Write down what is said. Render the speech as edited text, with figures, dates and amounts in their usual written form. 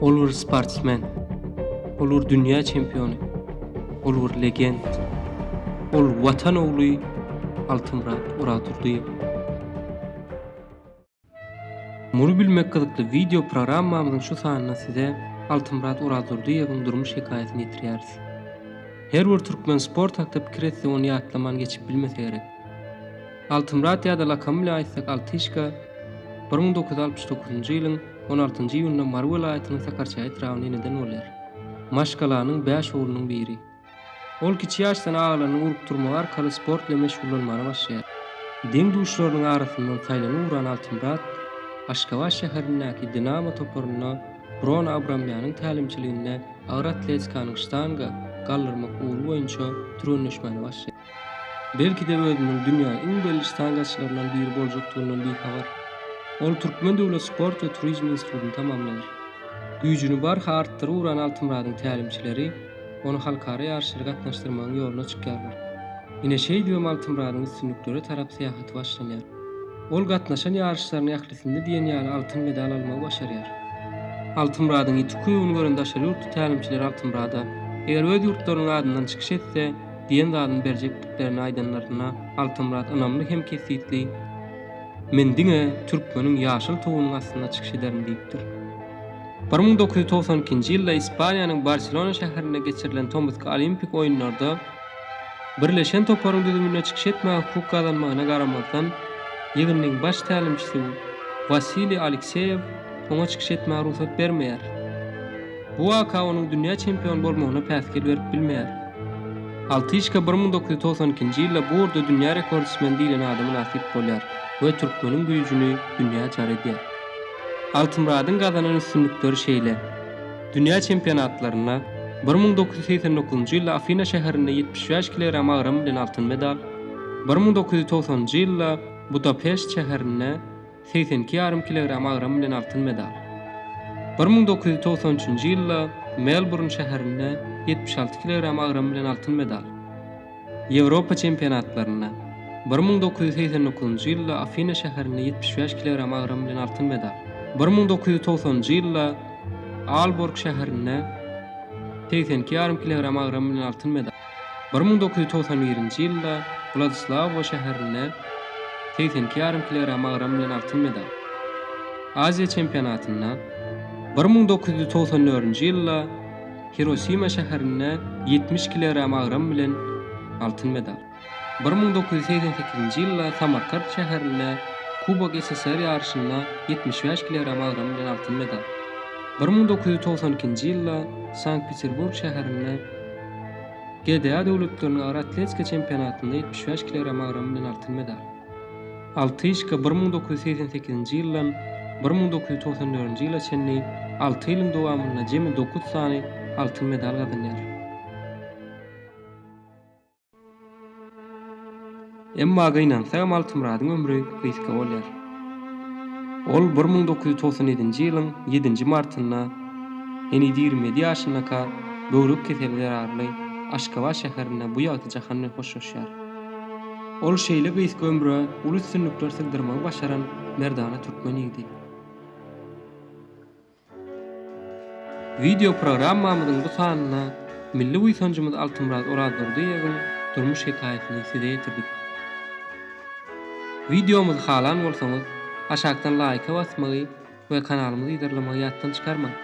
Ol bir sportsmen. Ol bir dünýä çempiony. Ol bir legend. Ol Watan ogly Altymyrat Orazdurdyýew. Muny bilmek gyzykly wideo programmamyzyň şu sanynda size Altymyrat Orazdurdyýewiň durmuş hekaýasyny ýetirýäris. Her bir türkmen sport hakda pikir etse ony ýatlaman geçip bilmese gerek. Altymyrat ýa-da lakamy bilen aýtsak Altyşka 1969-njy ýylyň 16-njy iýunynda Mary welaýatynyň Sakarçäge etrabynda eneden bolýar. Maşgalanyň bäş oglunyň biri. Ol kiçi ýaşdan agalarynyň ugrukdyrmagy arkaly sport bilen meşgullanmana başlaýar. Deň-duşlarynyň arasyndan saýlanyp ugran Altymyrat Aşgabat şäherindäki Dinamo toparynda Bron Abramýanyň tälimçiliginde agyr atletikanyň ştanga galdyrmak ugry boýunça türgenleşmäne başlaýar. Belki-de özüniň dünýäniň iň belli ştangaçylaryndan biri boljakdygyndan bihabar. Ol Türkmen döwlet sport we turizm institutyny tamamlaýar. Güýjüni barha artdyryp ugran Altymyradyň tälimçileri ony halkara ýaryşlara gatnaşdyrmagyň ýoluna çykýarlar. Ine şeýdibem Altymyradyň üstünliklere tarap syýahaty başlanýar. Ol gatnaşan ýaryşlarynyň ählisinde diýen ýaly altyn medal almagy başarýar. Altymyradyň ýiti küýügini gören daşary ýurtly tälimçiler Altymyrada, eger öz ýurtlarynyň adyndan çykyş etse, diýen zadyny berjekdiklerini aýdanlarynda Altymyrat ynamly hem kesgitli, Men diňe türkmeniň ýaşyl tugunyň astynda çykyş ederin diýipdir. 1992-nji ýylda Ispaniýanyň Barselona şäherinde geçirilen tomusky Olimpik oýunlarda Birleşen toparyň düzüminde çykyş etmäge hukuk gazanmagyna garamazdan, ýygyndyň baş tälimçisi Wasiliý Alekseýew oňa çykyş etmäge rugsat bermeýär. Bu waka onuň dünýä çempiony bolmagyna päsgel berip bilmeýär. Altyşka 1992-nji ýylda bu ugurda dünýä rekordsmeni diýlen ada mynasyp bolýar we türkmeniň güýjüni dünýä jar edýär. Altymyradyň gazanan üstünlikleri şeýle, Dünýä çempionatlarynda 1989-njy ýylda Afina şäherinde 75 kilogram agram bilen altyn medal, 1990-njy ýylda Budapeşt şäherinde 82 ýarym kilogram agram bilen altyn medal. 1993-nji ýylda Melburn şäherinde 76 kilogram agram bilen altyn medal. Ýewropa çempionatlarynda 1989-njy ýylda Afina şäherinde 75 kilogram agram bilen altyn medal. 1990-njy ýylda Aalborg şäherinde 82 ýarym kilogram agram bilen altyn medal. 1991-nji ýylda Wladislawowo şäherinde 82 ýarym kilogram agram bilen altyn medal. Aziýa çempionatynda 1994-nji ýylda Hirosima şäherinde 70 kilogram agram bilen altyn medal. 1988-nji ýylda Samarkant şäherinde Kubok SSR ýaryşynda 75 kilogram agram bilen altyn medal. 1992-nji ýylda Sankt-Peterburg şäherinde GDA döwletleriniň agyr atletika çempionatynda 75 kilogram agram bilen altyn medal. Altyşka 1988-nji ýyldan 1994-nji ýyla çenli alty ýylyň dowamynda jemi dokuz sany altyn medal gazanýar. Emma gynansagam Altymyradyň ömri gysga bolýar. Ol 1997-nji ýylyň ýedinji martynda heniz 27 ýaşyndaka böwrek keseli zerarly Aşgabat şäherinde bu ýagty jahan bilen hoşlaşýar. Ol şeýle gysga ömre uly üstünlikler sygdyrmagy başaran merdana türkmen ýigidi. Wideo programmamyzyň bu sanynda milli buýsanjymyz Altymyrat Orazdurdyýewiň durmuş hekaýasyny size ýetirdik. Wideomyzy halan bolsaňyz, aşakdan laýka basmagy we kanalymyzy yzarlamagy ýatdan çykarmaň.